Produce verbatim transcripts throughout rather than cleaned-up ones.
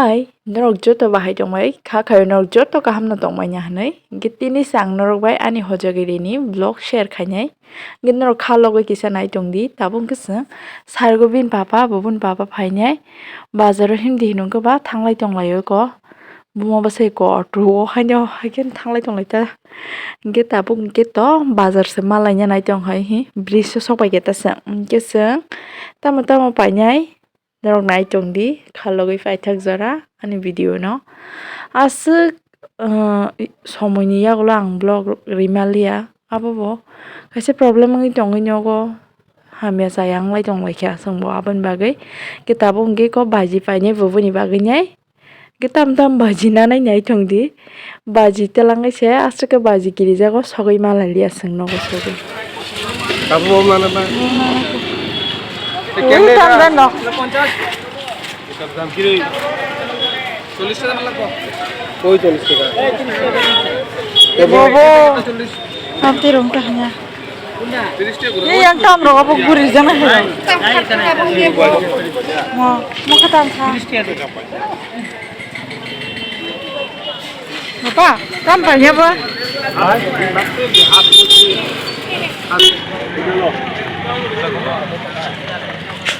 Hai, norok joto bahai tongbai, kha khayo norok joto kaham no tongmani hinwi. Hwnkhe tini se ang norok bai ani hojagiri ni vlog share khainai. Hwnkhe norok kha logwi kisa nai tongdi, tabuk hwnkhe chwng sargo bini papa, bo bini papa phainai. Bazar o himdi hinwi hwnkhe ba thanglai tonglaio ko. Buma bwsai ko auto o haino haikhe thanglai tonglaita. Hwnkhe tabuk hwnkhe to bazar se ma laina nai tong hai hi, bridge o sok bai khe ta chwng. Hwnkhe chwng tamo tamo painai. Norok nai tongdi, kha logwi paithak jora ani video no. Aswk, uh, somoini yagulo ang vlog rwima liya. Abobo kaisa problem wngwi tongwi nogo. Hamya chaya wnglai tonglaikha chwngbo aboni bagwi. Khe tabuk hwnkhe kok baji painai bo boni bagwi nai. Khe tam tam baji nanai nai tongdi. Baji twlangwi se aswk khe baji kirijago sogwi malai liya chwng nogo sogwi. Tabuk mana ba? Ui, tam dan no. Koi chollish taka. Bobo. Tam te rong ta hanya. Ni yang tam rong apa guri jana hai. Mo, mo kata ang sa. Apa? Tam banyak apa?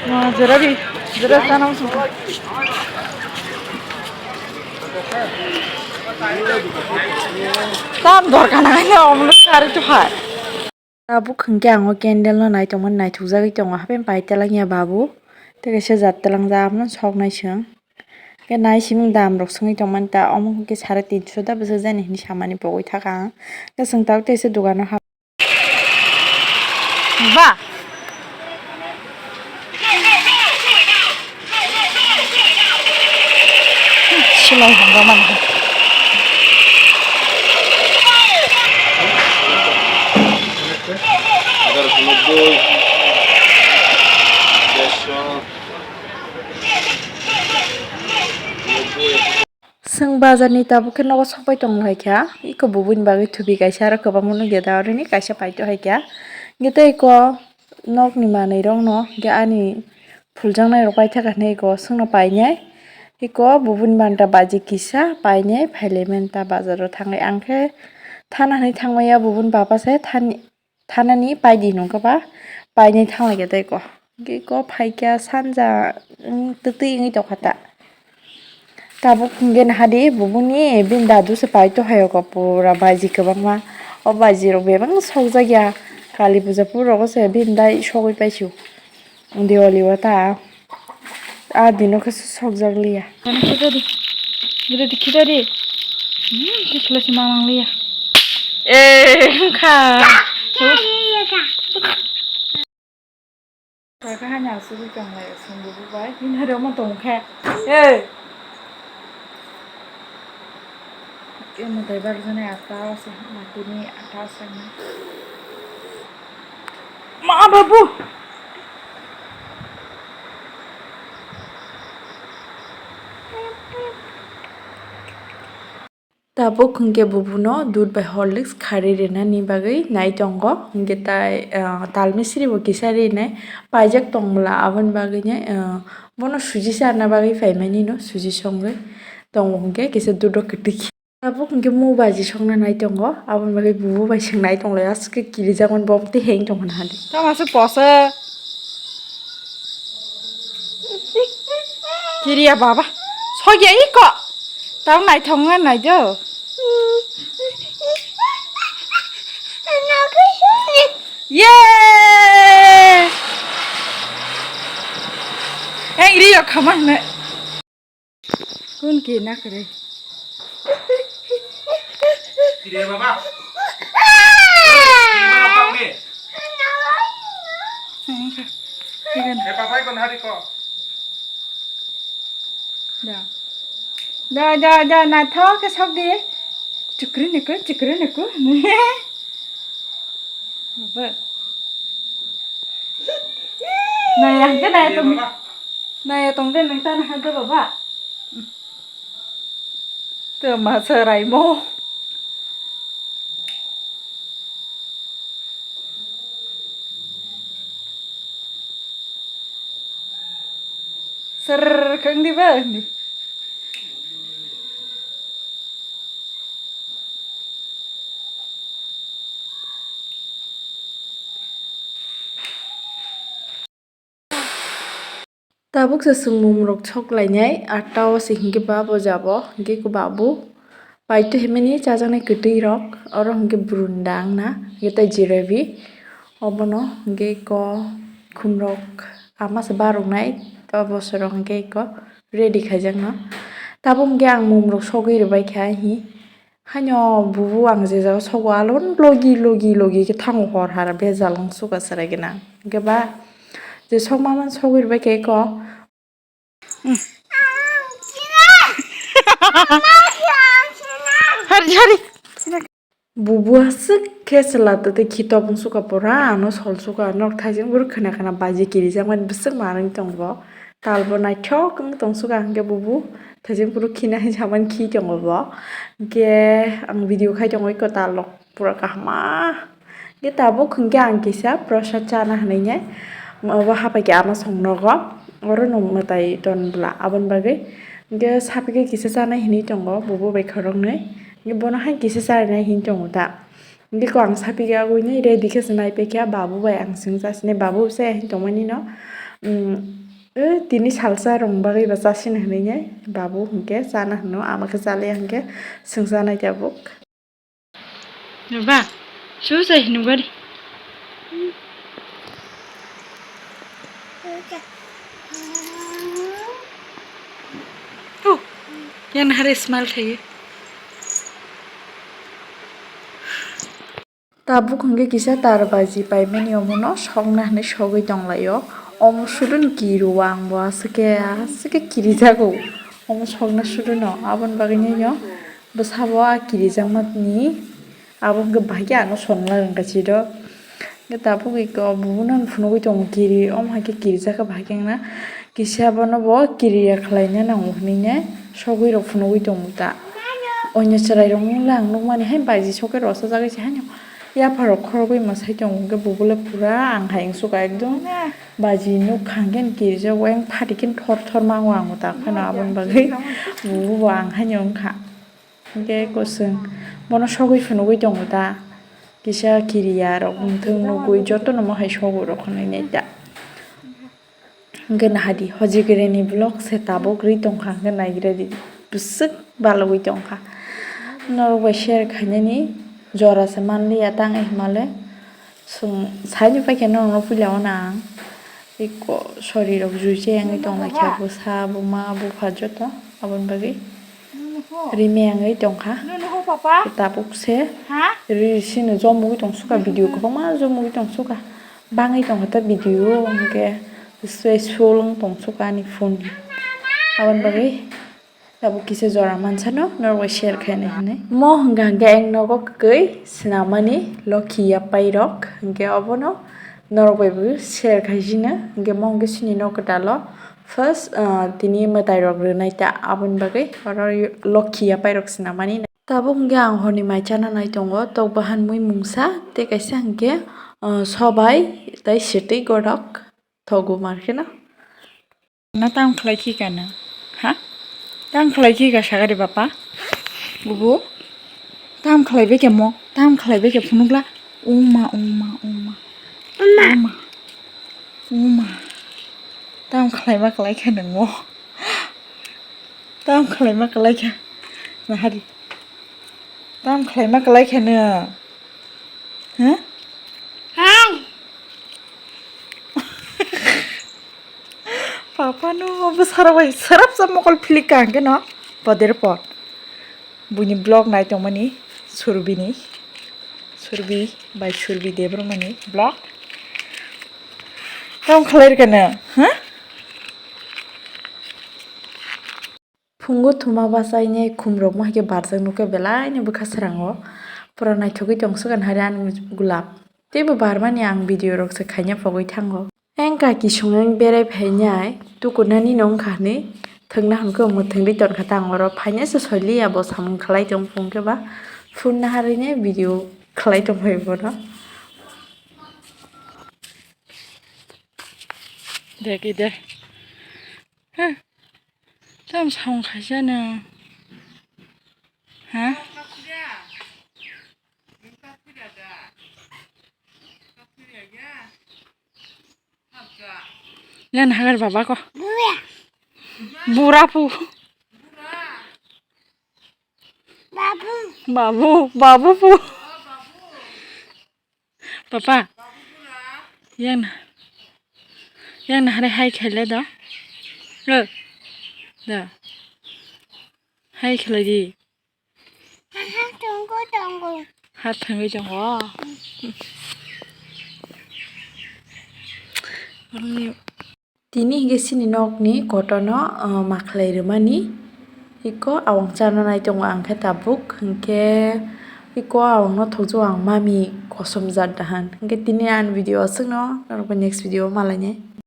Wah, jerabi, jeras tanam semua. Tam dorkar nang ya, om lu kari tuh hai. Tabuk hwnkhe ang o candle no naitongmani naithokjagwi tongo, hapeng pai telangya babu, tei kaisa jat telangjak, abono soknai chwng. Hwnkhe naisimung dam rok swngwi tongmani ta, omo hwnkhe sare tinso da bwsajani hinwi samani pogwi thaka ang. Hwnkhe chwng tabuk teisa dogano hap-, ba. Silai hwnba manha. Egaroso nobboi, dersho, nobboi. Chwng bazar ni tabuk khe nogo sokbai tong lai kha, eko bubuni bagwi thupi kaisa aro kwbangma nukya da, orini kaisa paito hai kha. Hwnkhe tei eko nokni manwi rokno hwnkhe ani phuljaknai rok paithaka hinwi eko chwngno painai. Eko bubuni banta baji kisa painai phailaimanta bazaro thangwi, ang khe thana hinwi thangmaya bubuni bapa se thani. Thanani paidi nungkha ba painai thanglaikha tei ko. Hwnkhe ko phaikha sanja, wng, twtwi wngwi tongkha ta. Tabuk hwnkhe nahadi bubuni bini dadu se paito hai oko pura baji kwbangma. O baji rok bebak sokjakya. Kali puja phuru rogo se bini dai sogwi paisio. Diwali o ta. A dino khe sokjak liya. Gede di, gede di, gede di. Hmm, khe khlai se ma mang liya. Eh, kha. Kha kha hanya asugwi tong lai, sumbu bu bai. Hina re omo tong khe. Eh. Khe mwtai barjani ata o se, matini ata o se na. Ma babu. Tabuk hwnkhe bubuno dudh bai Horlicks kharwi rwnani bagwi nai tongo, hwnkhe tai, ah, talmisiri bo kisa rinai paijak tongmwla, aboni bagwino, ah, bono suji charwna bagwi phaimani no suji songwi tongo, hwnkhe kisa dudh o kwtwi. Tabuk hwnkhe mu baji sokna nai tongo, aboni bagwi bubu bai swng nai tonglaio, aswk khe kirijakmani bo tei heng tongmani hadi. Tamo se poso. Kiriya baba. Sokya iko. Tamo naithok wngna nai do. Ye! Heng ri yok khama hne. Kun ki na kwrwi. Kire baba. Bima pang ni. Wngkha. Chicken. E papai kon hari ko. Da. Da, da, da, naithok khe sok di. Chukri niku, chukri niku. Baba. Naya hwnkhe naya tong. Naya tong de nang tana hade baba. Tama chwraimo. Ser khang di ba ni. Tabuk se chwng mumrok sok lainai, atta o se hinkhe ba bo jabo, hinkhe ko babu paito himani chajaknai kwtwi rok, oro hinkhe brunda wngna, hinkhe tei jilebi, obono hinkhe ko khumrok ama se baroknai, o bosongrok hinkhe ko ready khaijakno. Tabuk hinkhe ang mumrok sogwi rwbaikha hi. Haino bubu ang je jaga sogo alon logi logi logi khe thango hor hara bejal wng suka chwrai gwnang. Hinkhe ba je sokma man sogwi rwbaikha eko. Hari, hari. Bubu aswk khe chwla twi khitop wng suka pura ano sol suka nok thaijwng bwrwi khwna khwna baji kirijak mani bwswk manwi tongo. Talbo naithok wng tong suka hinkhe bubu thaijwng bwrwi khina hinwi samani khi tongo bo. Hinkhe ang video khai tongo eko talrok pura kaham ma. Hinkhe tabuk hinkhe ang kisa prosad chana hinwi nai. Obo hapai khe ama song nogo. Oro no mwtai ton bwla aboni bagwi. Hinkhe sapikhe kisa chanai hinwi tongo bubu bai khoroknwi. Hinkhe bono hai kisa charinai hinwi tongo ta. Hinkhe ko ang sapikhe agwini ready khe se naipaikha babu bai ang chwng chasinai babu se hinwi tongmani no. Umm, eh, tini salsa rwng bagwi ba chasino hinwi nai. Babu hinkhe chana hino ama khe chaliya hinkhe chwng chanai tabuk. Ba, su sai hinwi gari. Oh, yan hari smile khaye. Tabuk hinkhe kisa tar baji paimani omono sokna hinwi sogwi tonglaio. Omo sudun kiru ang bo aswkhe, aswkhe kirijago. Omo sokna suduno aboni bagwino bwsabo a kirijakmani abo hinkhe bahai khe ano songna rwngkha chiro. Hinkhe tabuk eko bubuno phunugwi tongo kiri, omo hai khe kirijak khe bahai khe wngna kisa bono bo kiriya khlaina nango hinwi sogwi rok phunugwi tongo ta. Oino chwrai rok wngla ang nukmani hai baji sokhe rosajagwi se haino yapharok khorogwi mwsai tongo hinkhe bubu le pura ang hai wngsuka ekdom baji nukha hinkhe kirijak oyang phatikhe thor thor mango ang ta kheno aboni bagwi bubu bo ang haino wngkha. Hinkhe kwchwng bono sogwi phunugwi tongo ta. Kisa kiriya rok wngthang nugwi jotono mohai sogo rok hinwi nai ta. Hinkhe nahadi hojigwrani vlog se tabuk ri tongkha hinkhe naigradi bwswk balogwi tongkha. Norok bai share khainani jora se manliya tang himale. Chwng saini paikhe norokno puila o nang. Eko sorirok juiche wngwi tonglaikha bwsa buma bupha joto aboni bagwi rime wngwi tongkha. Tabuk se ri sino jomogwi tongsuka video kwbangma jomogwi tongsuka bangwi tongkha ta video hinkhe swai sulwng tongsuka ani phone ni aboni bagwi. Tabuk kisa jora mansano norok bai share khainai hinwi. Mo hwnkha hwnkhe ang nogo kwkwi swnamani lokhi yapai rok hwnkhe obono norok bai bo share khaisino hwnkhe mo hwnkhe chini nok kwtalo first, ah, tini mwtai rok rwnai ta aboni bagwi oro lokhi yapai rok swnamani. Tabuk hwnkhe ang horni mai chana nai tongo tok bahan mui mungsa tei kaisa hwnkhe, ah, sobai tei swtwi gorok thogo mar kheno. Na tam khlai khi ka na? Ha? Tam khlai khi ka sagari bapa? Bubu? Tam khlai be ke mo? Tam khlai be ke phunukla? Uma, uma, uma. Uma. Uma. Tam khlai ma khlai kha nang mo? Tam khlai ma khlai kha. Na hari. Tam khlai ma khlai kha no? Ha? Hai. Papa no bwsarok bai sarap sa mokol philik ka hwnkhe no poder pot. Buini vlog nai tongmani Surbini. Surbi bai Surbi Debbarmani vlog. Tam khlai rwkha no, ha? Phungo thuma bachainai khumrokma hai khe barjak nukhe belaini bwkha srango. Pura naithogwi tongsuka nahari ani gulab. Teibo barmani ang video rok se khaina pogwi thango. Engka kisung wng berai phainai tukunani no wngkha hinwi thwngna hwnkhe mwthwngwi tongkha ta ang oro phainai se soiliya bo samung khlai tong phung khe ba phunna harwi nai video khlai tong phai bono. Dek ide. Huh. Tam samung khaisa no. Ha? Yan hagar baba ko. Bura pu. Babu. Babu, babu pu. Papa. Yang na. Yang na hare hai khaile do. Lo. Do. Hai khaile di. Ha thangwi tongo. Ha thangwi tongo. Tini hingke chini nokni kotorno, ah, makhlai rwmani. Iko awang chana nai tongo ang khe tabuk, hingke iko awangno thokjak ang mami kosom jat dahan. Hingke tini ani video aswkno, norokbai next video o malainai.